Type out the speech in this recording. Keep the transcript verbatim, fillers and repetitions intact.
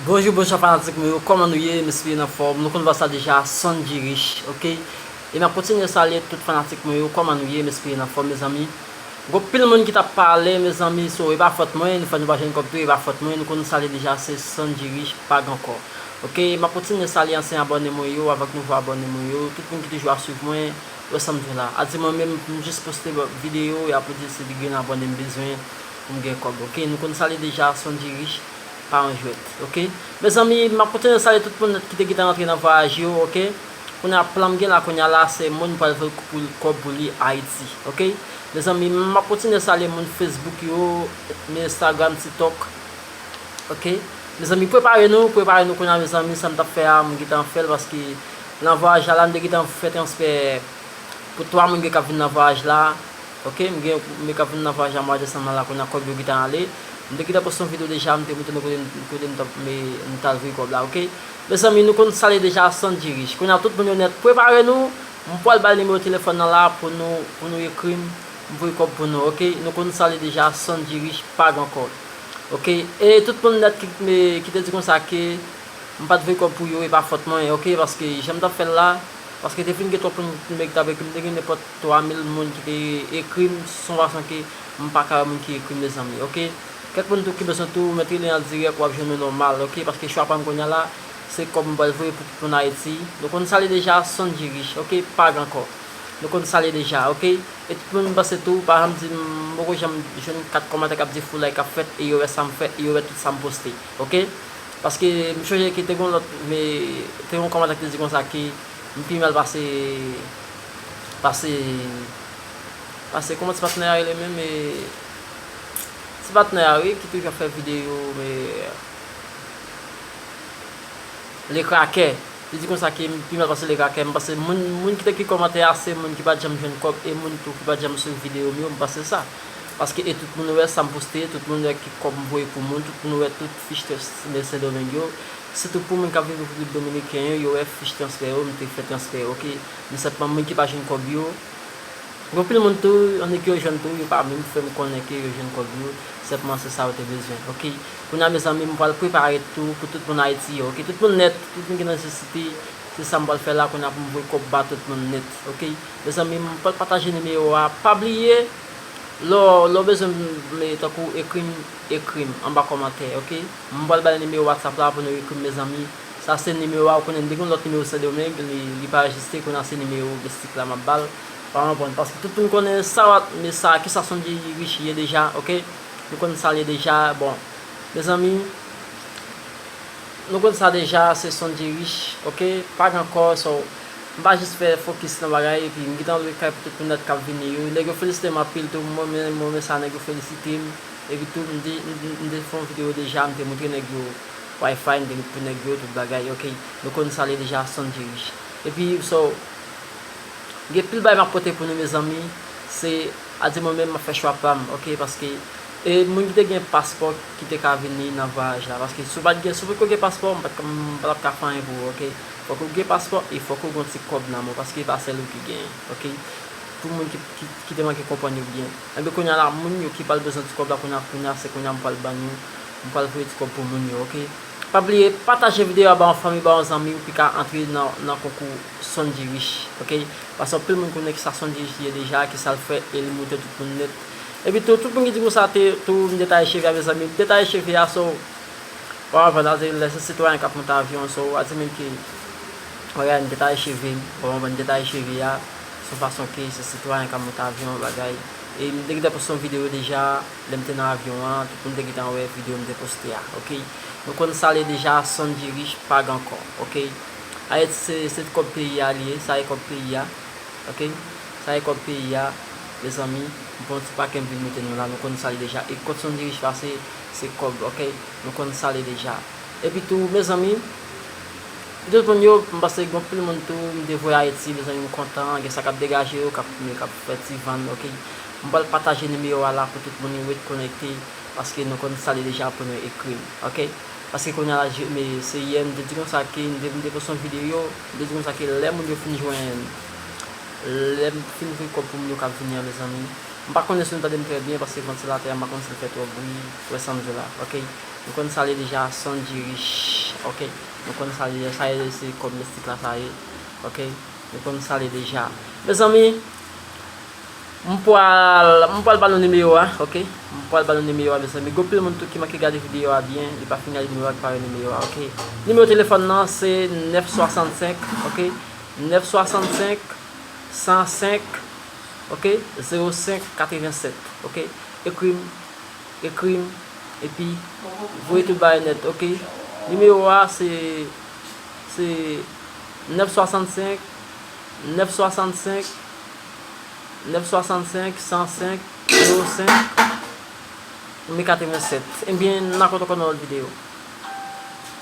Bonjou, bonswa fanatik mwen yo, kòman nou ye? M espere n anfòm. Nou konn vwa sa deja, Sondji Rich, oke? E m ap kontinye salye tout fanatik mwen yo, kòman nou ye? M espere n anfòm, mezanmi. Gen anpil moun ki t ap pale, mezanmi, so, e pa fòt mwen, nou fè nou pa jwenn kòb tou, e pa fòt mwen, nou konn salye deja, se Sondji Rich, pa gen ankò. Oke, m ap kontinye salye ansyen abòne mwen yo, avèk nouvo abòne mwen yo, tout moun ki toujou ap swiv mwen, wè sa m di w la. A di mwen menm, m jis poste videyo, e apre di se de grenn abòne m bezwen pou m gen kòb, oke? Nou konn salye deja, Sondji Rich, pa yon jwèt, oke? Mezanmi, m ap kontinye salye tout moun ki te gentan rantre nan vwayaj yo, oke? Kounye a, plan m gen la, kounye a la, se moun pral voye pou, kòb pou li Ayiti, oke? Mezanmi, m ap kontinye salye moun Facebook yo, men Instagram, TikTok, oke? Mezanmi, prepare nou, prepare nou kounye a, mezanmi, sa m t ap fè a, m gentan fè l, paske nan vwayaj la, la, m te gentan fè transfè pou twa moun ki ap vin nan vwayaj la, oke? M gen, m k ap vin nan vwayaj la mwa desanm nan la, kounye a kòb yo gentan ale. M te gentan poste yon videyo deja, m te montre nou kote, kote m t ap, me, m t al voye kòb la, oke? Mezanmi, nou konn salye deja, Sondji Rich. Kounye a, tout moun yo nèt, prepare nou. M pral ba l nimewo telefòn nan la pou nou, pou nou ekri m. M voye kòb pou nou, oke? Nou konn salye deja, Sondji Rich, pa gen ankò. Oke? E tout moun nèt ki, me, ki te di konsa ke m pa t voye kòb pou yo, e pa fòt mwen, oke? Paske jan m t ap fè l la, paske te fin gen twòp moun ki t ap ekri m, te gen nenpòt twa mil moun ki te ekri m, se yon fason ke m pa ka wè moun ki ekri m, mezanmi, oke? Kèk moun tou ki bezwen tou, m ap rele an dirèk, w ap jwenn mwen nòmal, oke? Paske chwa pa m kounye a la, se kòb m pral voye pou tout moun Ayiti. Nou konn salye deja, Sondji Rich, oke? Pa gen ankò. Nou konn salye deja, oke? E tout moun, m panse tou, pa janm di m poko janm jwenn kat kòmantè k ap di full life ap fèt, e yo wè sa m fè, e yo wè tout sa m poste, oke? Paske m sonje ke te gen lòt, me, te gen yon kòmantè ki te di konsa ke m pi mal pase, pase, pase, kòman ti patnè a rele menm, e, ti patnè a, wi, ki toujou ap fè videyo, me, Le Craquer. Li di konsa ke m pi mal pase Le Craquer. M panse moun, moun ki te ekri kòmantè a, se moun ki pa t janm jwenn kòb, e moun tou ki pa t janm swiv videyo m yo, m panse sa. Paske e tout moun wè sa m poste, tout moun wè ki kòb m voye pou moun, tout moun wè tout fich transfè Sendomeng yo. Sitou pou moun k ap viv Repiblik Dominiken yo, yo wè fich transfè yo, m te fè transfè yo, oke? Men sèlman moun ki pa jwenn kòb yo, gen anpil moun tou, annik yo jwenn tou, yo pa menm fè m konnen ke yo jwenn kòb yo, sèlman se sa yo te bezwen, oke? Kounye a, mezanmi, m pral prepare tou pou tout moun Ayiti yo, oke? Tout moun nèt, tout moun ki nan nesesite, se sa m pral fè la, kounye a pou m voye kòb ba tout moun nèt, oke? Mezanmi, m pral pataje nimewo a, pa bliye, lè w, lè w bezwen m, tankou ekri m, ekri m anba kòmantè, oke? M pral bay nimewo WhatsApp la pou nou ekri m, mezanmi. Sa se nimewo a, ou konnen m te gen yon lòt nimewo Sendomeng, li, li pa anrejistre, kounye a se nimewo mistik la m ap ba l. Pa konprann, paske tout moun konnen sa, men sa, kisa Sondji Rich ye deja, oke? Nou konn sa l ye deja, bon, mezanmi, nou konn sa deja, se Sondji Rich, oke? Pa gen ankò, so, m pa jis fè fokis nan bagay, epi m gentan lwe kay pou tout moun nèt k ap vini yo. Nèg yo felisite m anpil tou, mwen, mwen, mwen, mwen sa nèg yo felisite m. Epi tou, m te, m, m te fè yon videyo deja, m te montre nèg yo Wi-Fi, m te met pou nèg yo, tout bagay, oke. Nou konn sa l ye deja, Sondji Rich. Epi, so, gen pil bagay m ap pote pou nou, mezanmi. Se, a di mwen menm, m ap fè chwa pa m, oke, paske, e, moun ki te gen paspò ki te ka vini nan vwayaj la, paske si w pa t gen, si w potko gen paspò, m pa t, m pa t ap ka fè anyen pou ou, oke. Fòk ou gen paspò e fòk ou gen yon ti kòb nan men w, paske e pa sèl ou ki genyen, oke. Pou moun ki, ki, ki te manke konprann yo byen. Enben, kounye a la, moun yo ki pral bezwen ti kòb la, kounye a, kounye a, se kounye a m pral ban nou, m pral voye ti kòb pou moun yo, oke? Pa bliye, pataje videyo a ba yon fanmi, ba yon zanmi, ou pi ka antre nan, nan konkou Sondji Rich, oke? Paske anpil moun konnen kisa Sondji Rich ye deja, kisa l fè, e li moute tout moun nèt. Epi tou, tout moun ki di konsa, te, tou, m detaye cheve a, mezanmi, m detaye cheve a, so, w ap konprann, a di lè se sitwayen k ap monte avyon, so, a di menm ke, bagay, m detaye cheve m, w ap konprann, m detaye cheve a, se yon fason ke se sitwayen k ap monte avyon, bagay. E m te gentan poste yon videyo deja, lè m te nan avyon an, tout moun te gentan wè videyo m te poste a, oke? Nou konn sa l ye deja, Sondji Rich, pa gen ankò, oke? Ayiti se, se kòb peyi a li ye, sa e kòb peyi a, oke? Sa e kòb peyi a, mezanmi, m pran yon ti pake m vin mete nou la, nou konn sa l ye deja. E kòb Sondji Rich pase, se kòb, oke? Nou konn sa l ye deja. Epi tou, mezanmi, tout moun yo, m panse gen anpil moun tou, m te voye Ayiti, mezanmi, m kontan, gen sa k ap degaje yo, k ap, k ap fè ti vann, oke? M pral pataje nimewo a la pou tout moun yo ret konekte, paske nou konn sa l ye deja pou nou ekri m, oke? Paske kounye a la, je, men se yè, m te di konsa ke, m te, m te poste yon videyo, m te di konsa ke lè moun yo fin jwenn, lè m fin voye kòb pou moun yo k ap vini an, mezanmi, M pa konnen si nou tande m trè byen, paske vantilatè a, m pa konn si l fè twòp bri, wè sa m di w la, ok? Nou konn sa l ye deja, Sanjay Rich, ok? Nou konn sa l ye deja, sa ye, se kòb mistik la, sa ye, ok? Nou konn sa l ye deja. Mezanmi, m pral, m pral ba nou nimewo a, ok? M pral ba nou nimewo a, mezanmi. Gen anpil moun tou ki manke gade videyo a byen, li pa fin gade nimewo a, ki pa wè nimewo a, ok? Nimewo telefòn nan, se nèf swasannsenk, ok? Nèf swasannsenk, san senk, ok? Zewo senk katrevennsèt, ok? Ekri m, ekri m, epi voye tout bagay nèt, ok? Nimewo a se, se nèf swasannsenk, nèf swasannsenk, nèf swasannsenk, san senk, zewo senk, men katrevennsèt. Ebyen, n a kontan ankò nan lòt videyo.